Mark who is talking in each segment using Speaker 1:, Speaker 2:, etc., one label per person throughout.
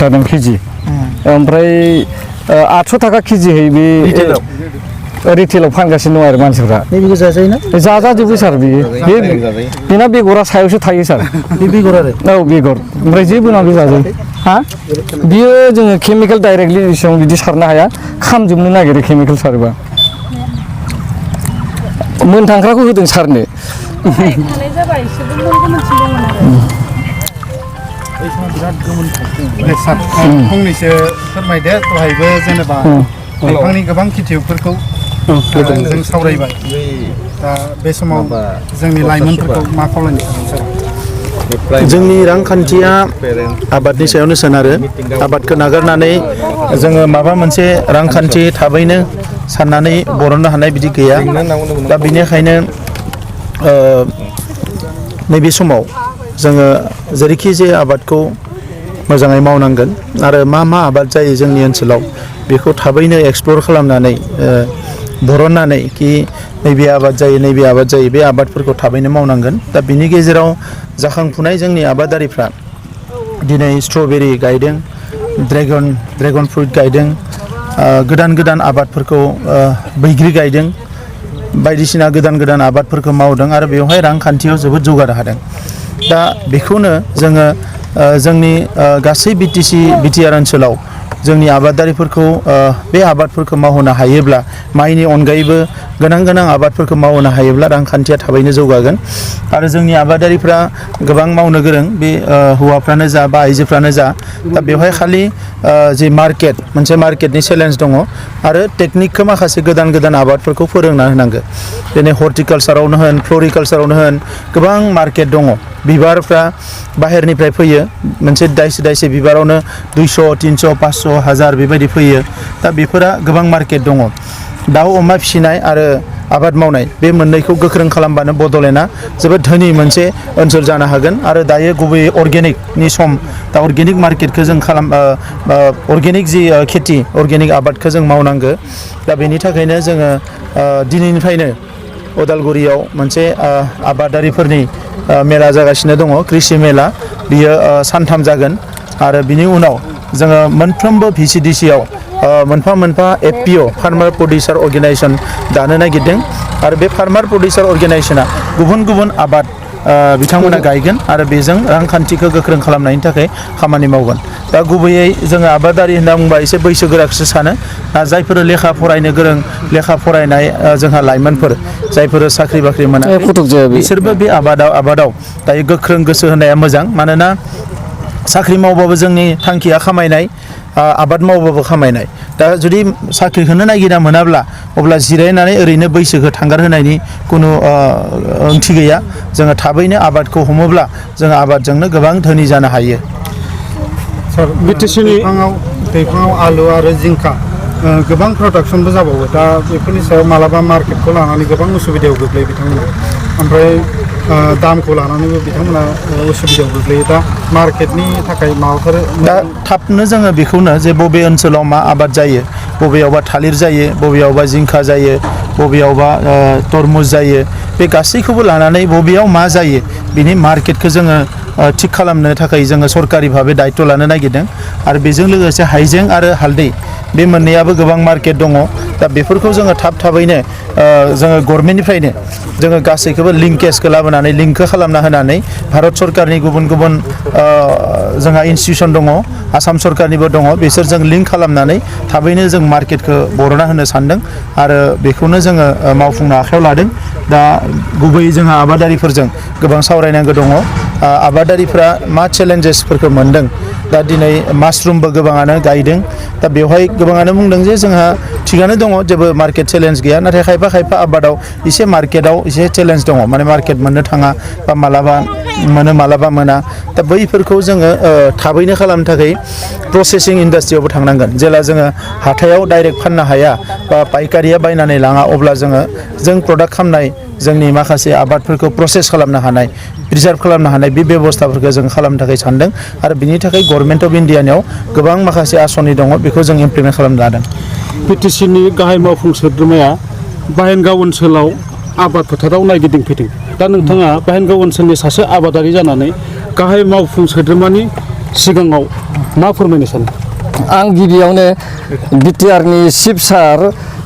Speaker 1: थादों केजि ओमफ्राय 800 थाखा केजि है बे रिटेलाव फानगासिनो दं आरो मानसिफ्रा
Speaker 2: बेखौ जाजायोना
Speaker 1: जाजाजोबो सार बेना बेगरा सायावसो थायो सार
Speaker 2: बे बेगर आरो
Speaker 1: औ बेगर ओमफ्राय जेबो नांगौ जाजायो हा बियो जोङो केमिकेल डाइरेक्टलि एसेबां बिदि सारनो हाया खामजोबनो नागिरो केमिकेल सारोबा मोनथांख्राखौ होदों सारनो
Speaker 3: फंनैसो फोरमायदो दहायबो जेनेबा बिफांनि गोबां खेथिफोरखौ जों सावरायबाय दा बे समाव जोंनि लाइमोनफोरखौ मा खावलायनो
Speaker 2: जोंनि रांखान्थिया आबादनि सायावनो सोनारो आबादखौ नागारनानै जोङो माबा मोनसे रांखान्थि थाबैनो साननानै बरननो हानाय बिदि गैया दा बेनिखायनो नैबे समाव जोङो जेरैखि जाया आबादखौ मोजाङै मावनांगोन आरो मा आबाद जायो जोंनि ओनसोलाव बेखौ थाबैनो एक्सप्लर खालामनानै बरननानै कि नैबे आबाद जायो बे आबादफोरखौ थाबैनो मावनांगोन दा बिनि गेजेराव जाखांफुनाय जोंनि आबादारिफ्रा दिनै स्ट्रबेरि गायदों ड्रेगन फ्रुइट गायदों गोदान आबादफोरखौ बैग्रि गायदों बायदिसिना गोदान आबादफोरखौ मावदों आरो बेवहाय रांखान्थियाव जोबोद जौगानो हादों दा बेखौनो जोङो जोंनि गासै बिटिआर ओनसोलाव जोंनि आबादारिफोरखौ बे आबादफोरखौ मावहोनो हायोब्ला माइनि अनगायैबो गोनां आबादफोरखौ मावहोनो हायोब्ला रांखान्थिया थाबैनो जौगागोन आरो जोंनि आबादारिफ्रा गोबां मावनो गोरों बे हौवाफ्रानो जा बा आइजोफ्रानो जा दा बेवहाय खालि जे मोनसे मार्केटनि चेलेन्ज दङ आरो टेकनिकखौ माखासे गोदान आबादफोरखौ फोरोंना होनांगौ दिनै हर्टिकालसारावनो होन फ्लरिकालसारावनो होन गोबां मार्केट दङ बिबारफ्रा बाहेरनिफ्राय फैयो मोनसे दाइसे बिबारावनो 200 300 500 1000 बेबायदि फैयो दा बेफोरा गोबां मार्केट दङ दाउ अमा फिसिनाय आरो आबाद मावनाय बे मोननैखौ गोख्रों खालामबानो बड'लेण्डआ जोबोद धोनि मोनसे ओनसोल जानो हागोन आरो दायो गुबैयै अर्गेनिकनि सम दा अर्गेनिक मार्केटखौ जों अर्गेनिक जि खेथि अर्गेनिक आबादखौ जों मावनांगौ दा बेनि थाखायनो जोङो दिनैनिफ्रायनो उदालगुरियाव मोनसे आबादारिफोरनि मेला जागासिनो दङ कृषि मेला बियो सानथाम जागोन आरो बिनि उनाव जोङो मोनफ्रोमबो VCDCआव मोनफा FPO फार्मार प्रडिउसार अर्गेनाइजेसन दानो नागिरदों आरो बे फार्मार प्रडिउसार अर्गेनाइजेसना गुबुन आबाद बिथांमोना गायगोन आरो बेजों रांखान्थिखौ गोख्रों खालामनायनि थाखाय खामानि मावगोन दा गुबैयै जोङो आबादारि होनना बुंबा एसे बैसोगोराखौसो सानो जायफोर लेखा फरायनो गोरों लेखा फरायनाय जोंहा लाइमोनफोर जायफोर साख्रि बाख्रि मोना बिसोरबो बे आबादाव दायो गोख्रों गोसो होनाया मोजां मानोना साख्रि मावबाबो जोंनि थांखिया खामायनाय आबाद मावबाबो खामायनाय दा जुदि साख्रिखौनो नागिरना मोनाब्ला अब्ला जिरायनानै ओरैनो बैसोखौ थांगारहोनायनि खुनु ओंथि गैया जोङो थाबैनो आबादखौ हमोब्ला जोङो आबादजोंनो गोबां धोनि जानो हायो
Speaker 3: सार बिटिसिनि दैफाङाव आलु आरो जिंखा गोबां प्रडाक्सनबो जाबावो दा बेफोरनि सायाव मालाबा मार्केटखौ लानानै गोबां उसुबिदायाव गोग्लैयो बिथांमोना ओमफ्राय दामखौ लानानैबो बिथांमोना उसुबिदायाव गोग्लैयो दा मार्केटनि थाखाय माबाफोर
Speaker 2: दा थाबनो जोङो बेखौनो जे बबे ओनसोलाव मा आबाद जायो बबेयावबा थालिर जायो बबेयावबा जिंखा जायो बबेयावबा तरमुज जायो बे गासैखौबो लानानै बबेयाव मा जायो बिनि मार्केटखौ जोङो थिग खालामनो थाखाय जोङो सरकारि भाबै दायित्व लानो नागिरदों आरो बेजों लोगोसे हाइजें आरो हालदै बे मोननैयाबो गोबां मार्केट दङ दा बेफोरखौ जोङो थाबैनो जोङो गभर्नमेन्टनिफ्रायनो जोङो गासैखौबो लिंकेजखौ लाबोनानै लिंकखौ खालामना होनानै भारत सरकारनि गुबुन जोंहा इन्स्टिटिउसन दङ आसाम सरकारनिबो दङ बिसोरजों लिंक खालामनानै थाबैनो जों मार्केटखौ बरना होनो सानदों आरो बेखौनो जोङो मावफुंनो आखायाव लादों दा गुबैयै जोंहा आबादारिफोरजों गोबां सावरायनांगौ दङ आबादारिफ्रा मा चेलेन्जेसफोरखौ मोनदों दा दिनै मासरुमबो गोबाङानो गायदों दा बेवहाय गोबाङानो बुंदों जे जोंहा थिगानो दङ जेबो मार्केट चेलेन्ज गैया नाथाय खायफा आबादाव एसे मार्केटाव एसे चेलेन्ज दङ माने मार्केट मोननो थाङा बा मालाबा मोनो मालाबा मोना दा बैफोरखौ जोङो थाबैनो खालामनो थाखाय प्रसेसिं इन्डास्ट्रियावबो थांनांगोन जेला जोङो हाथायाव डाइरेक्ट फाननो हाया बा पाइकारिया बायनानै लाङा अब्ला जों प्रडाक्ट खालामनाय जोंनि माखासे आबादफोरखौ प्रसेस खालामनो हानाय प्रिजार्भ खालामनो हानाय बे बेबस्थाफोरखौ जों खालामनो थाखाय सानदों आरो बिनि थाखाय गभर्नमेन्ट अफ इन्डियानियाव गोबां माखासे आसनि दङ बेखौ जों इमप्लिमेन्ट खालामनो लादों
Speaker 4: बिटिसिनि गाहाय मावफुं सोद्रोमाया बाहेनगाव ओनसोलाव आबाद फोथाराव नायगिदिंफैदों दा नोंथाङा बाहेनगाव ओनसोलनि सासे आबादारि जानानै गाहाय मावफुं सोद्रोमानि सिगाङाव मा फोरमायनो सानो?
Speaker 1: आं गिबियावनो बिटिआरनि चिफ सार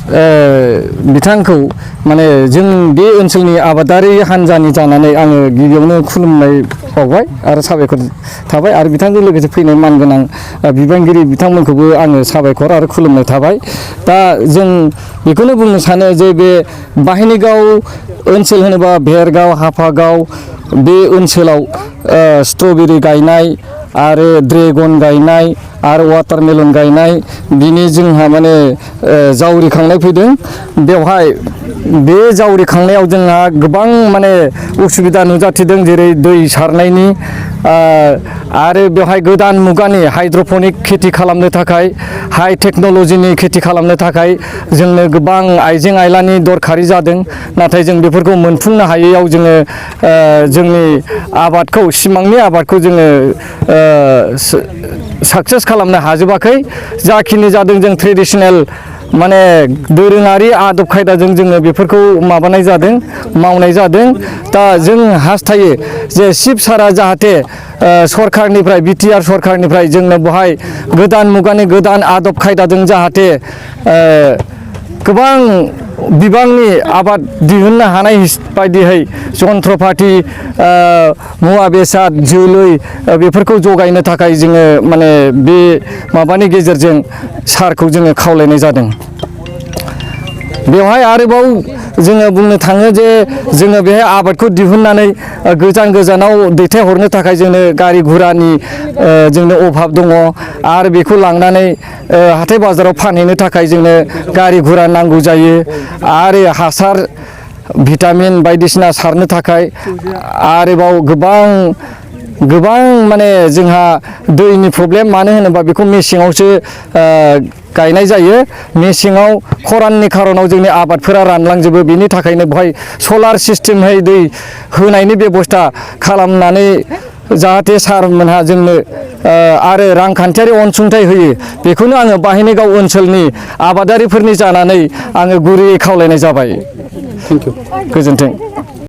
Speaker 1: बिथांखौ माने जों बे ओनसोलनि आबादारि हान्जानि जानानै आङो गिबियावनो खुलुमनाय बावबाय आरो साबायखर थाबाय आरो बिथांजों लोगोसे फैनाय मानगोनां बिबानगिरि बिथांमोनखौबो आङो साबायखर आरो खुलुमनाय थाबाय। दा जों बेखौनो बुंनो सानो जे बे बाहेनिगाव ओनसोल होनोबा भेरगाव हाफागाव बे ओनसोलाव स्ट्रबेरि गायनाय आरो ड्रेगन गायनाय आरो वाटारमेलन गायनाय बिनि जोंहा माने जावरिखांनाय फैदों। बेवहाय बे जावरिखांनायाव जोंहा गोबां माने उसुबिदा नुजाथिदों, जेरै दै सारनायनि आरो बेवहाय गोदान मुगानि हाइड्र'पनिक खेथि खालामनो थाखाय हाई टेक्न'लजिनि खेथि खालामनो थाखाय जोंनो गोबां आइजें आइलानि दरखारि जादों। नाथाय जों बेफोरखौ मोनफुंनो हायैयाव जोङो जोंनि आबादखौ सिमांनि आबादखौ जोङो साक्सेस खालामनो हाजोबाखै। जाखिनि जादों जों ट्रेडिसनेल माने दोरोङारि आदब खायदाजों जोङो बेफोरखौ माबानाय जादों, मावनाय जादों। दा जों हास्थायो जे चिफ सारा जाहाथे सरखारनिफ्राय बिटिआर सरखारनिफ्राय जोंनो बेवहाय गोदान मुगानि गोदान आदब खायदाजों जाहाथे गोबां बिबांनि आबाद दिहुननो हानाय बायदियै जन्थ्रपाति मुवा बेसाद जोलै बेफोरखौ जगायनो थाखाय जोङो माने बे माबानि गेजेरजों सारखौ जोङो खावलायनाय जादों। बेवहाय आरोबाव जोङो बुंनो थाङो जे जोङो बेहाय आबादखौ दिहुननानै गोजान गोजानाव दैथायहरनो थाखाय जोंनो गारि गुरानि जोंनो अभाब दङ आरो बेखौ लांनानै हाथाय बाजाराव फानहैनो थाखाय जोंनो गारि गुरा नांगौ जायो आरो हासार भिटामिन बायदिसिना सारनो थाखाय आरोबाव गोबां माने जोंहा दैनि प्रब्लेम। मानो होनोबा बेखौ मेसेङावसो गायनाय जायो। मेसेङाव खराननि खारनाव जोंनि आबादफोरा रानलांजोबो। बेनि थाखायनो बेवहाय सलार सिस्टेमहै दै होनायनि बेबस्था खालामनानै जाहाथे सारमोनहा जोंनो आरो रांखान्थियारि अनसुंथाइ होयो, बेखौनो आङो बाहेनिगाव ओनसोलनि आबादारिफोरनि जानानै आङो गुरैयै खावलायनाय जाबाय।
Speaker 4: Thank you.
Speaker 1: गोजोन्थों।